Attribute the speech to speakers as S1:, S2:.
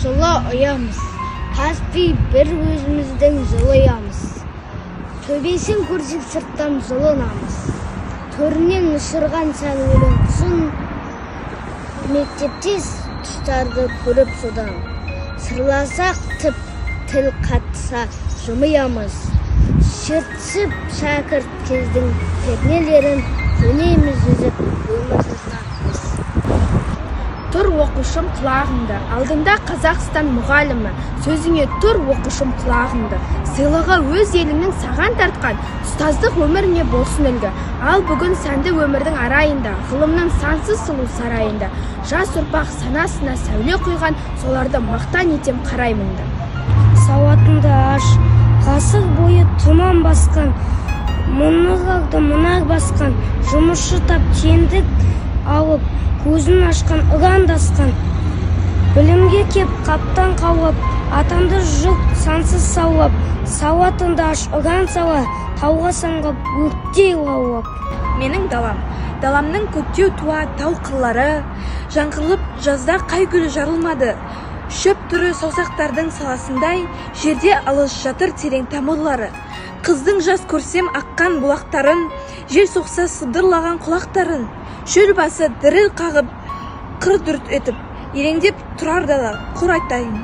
S1: Жылы ұямыз. Каспий бір өзіміздің жылы ұямыз. Төбесін көрсек сырттан жылынамыз. Төрінен ұшырған сән өлең құсын, мектептес тұстарды көріп содан. Сырласақ тіп тіл қатса жымиямыз. Шертісіп шәкірт кездің пернелерін көнеміз үзіп өмір жырына біз.
S2: Тұр, оқушым, құлағыңды, алдында Қазақстан мұғалімі. Сөзіңе тұр, оқушым, құлағыңды. Сыйлығы өз еліңнің саған тартқан, ұстаздық өміріңе болсын үлгі. Ал бүгін сәнді өмірдің арайында, ғылымның сансыз сұлу сарайында, жас ұрпақ санасына сәуле құйған, соларды мақтан етем қараймын да.
S1: Сауатыңды аш, ғасыр бойы тұман басқан, мұны мұнар басқан, жұмысшы тап теңдік алып, көзін ашқан, ұрандасқан. Білімге кеп қаптан қаулап, атанды жұрт сансыз саулап. Сауатыңды аш, ұран сала, тауға самғап, өрттей лаулап.
S3: Менің далам. Даламның көктеу туа тау қырлары, жаңғырылып жазда қай гүл жарылмады. Шөп түрі саусақтардың саласындай, жерде алыс жатыр терең тамырлары. Қыздың жас көрсем аққан бұлақтарын, жел соқса сыбдырлаған құлақтарын. Шөл басы діріл қағып, қыр дүрт етіп, елеңдеп тұрар дала, құр айтайын.